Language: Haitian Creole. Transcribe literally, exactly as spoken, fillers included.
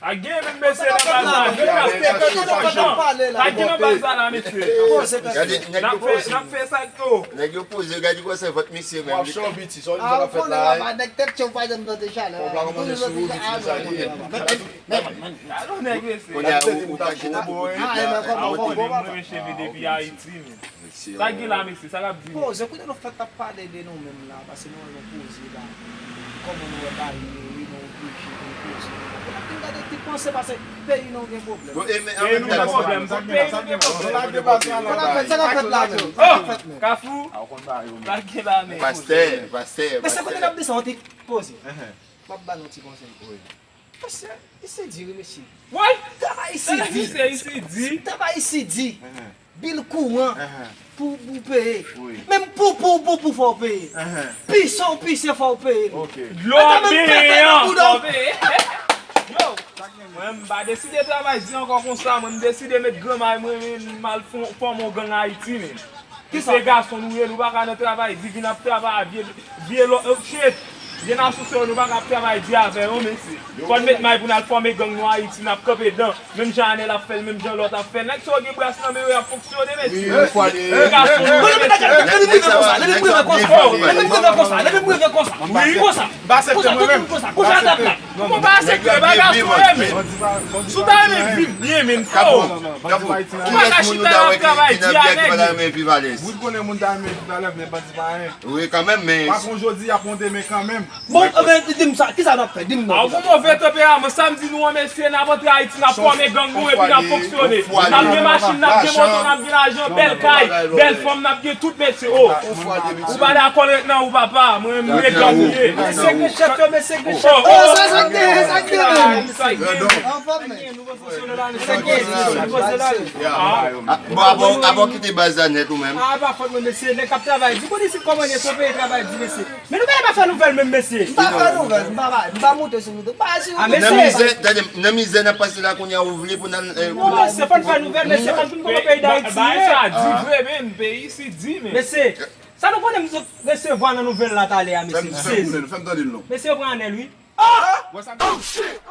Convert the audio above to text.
Pa gen menm mesye nan baz la, gen kap fè kèk fwa jan. Pa gen nan baz la, la, mesye. N ap fè, n ap fè sa k yo. Nèg yo poze, gade kòman se vant misye menm. W ap chan biti, sa w di sa k ap fèt la. Nèg tèt cho pa janm tande chalè. Ou pa kòmanse sou biti, sa li ye. Gade yon nèg mesye. Kounye a, ou, ou pa gen nan tout. Mwen renmen cheve depi Ayiti, men. Sa k gen la, mesye? Sa k ap di? Poze, kote nou fèk t ap pale de nou menm la, paske nou wè nou poze la. Kòman nou wè bagay yo ye, nou oblije vin poze. Pou n ap vin gade ki panse, paske peyi nou gen pwoblèm. Bon, e men, an menm tan, sa k gen la, sa k gen la. Sa k ap fèt, sa k ap fèt la menm? Sa k ap fèt menm? Kafou? Sa k gen la menm? Pastè, pastè, pastè. Mesye, kote n ap desann, ti poze. M ap ba nou ti konsèy. Mesye, isi di, wi, mesye. Woy! Travay isi di. Travay isi di. Bil kouran pou, pou peye. Menm pou, pou, pou, pou fò w peye. Pise w pise fò w peye. Dlo a benyen an, fò w peye. Yo, mwen m pa deside travay di ankò konsa, mwen m deside met granmay mwen, men m al fò-, fòme yon gang Ayiti, men. Kisa? Se gason nou ye, nou pa ka nan travay di, vin ap travay a vye, vye lò, oh, shit. Vye nasyon sa yo, nou pa ka ap travay di avè yo, mesye. Fò n met may pou n al fòme gang nou Ayiti, n ap kanpe dan. Menm jan Anèl ap fè l, menm jan lòt ap fè l. Nèg sa yo gen bras nan men yo, y ap fonksyone, mesye. Wi, wi. Nèg gason nou ye, mesye. Leve m rive konsa, leve m rive konsa, leve m rive konsa, leve m rive konsa. Konsa. Ba aksepte mwen menm. Konsa, konsa, konsa, konsa. Kouman w pa aksepte? Bagay sa yo ye, men. Si w ta renmen viv byen, men, fò. Ou pa ka chita la ap travay di a nèg. Ou konnen moun ta renmen viv alèz. Wi, konnen moun ta renmen viv alèz, men bandi pa anyen. Wi, kanmenm, men. Patwon jodi, y ap yon demen kanmenm. Bon, men, di m sa, kisa n ap fè? Di m non. A, ou gon move tanperaman, sa m di nou an, mesye, n ap antre Ayiti, n ap fòme gang nou, epi n ap fonksyone. N ap gen machin, n ap gen moto, n ap gen lajan, bèl kay, bèl fanm, n ap gen tout, mesye. Oh. Ou pa dakò ret nan ou papa, mwen menm ret nan ou ye. Mesye gen chèf yo, mesye gen chèf yo. Oh, sa, sa k gen, sa k gen menm? Sa k gen? Anfòm, men. Sa k gen, sa k gen? Bon, avan, avan w kite baz la nèt ou menm. A, pa fòt mwen, mesye, nèg k ap travay di, konnen isit kòman ye, se yon peyi travay di, mesye. Men nou pa fè nouvèl menm, mesye. M pa fè nouvèl, m pa, m pa moute sou moto. M pa sou moto. A, mesye. Nan mizè, tande, nan mizè n ap pase la kounye a, ou vle pou n al, eh, non, mesye, fò n fè nouvèl, mesye, fò n konn kòman peyi Dayiti ye. Bagay sa di vre, men, peyi isi di, men. Mesye, sa nou konnen m sot resevwa nan nouvèl la talè a, mesye. Fè m, fè m konnen, fè m tande l non. Mesye, yo pran Anèl, wi. Ah! Wè sa. Oh, shit!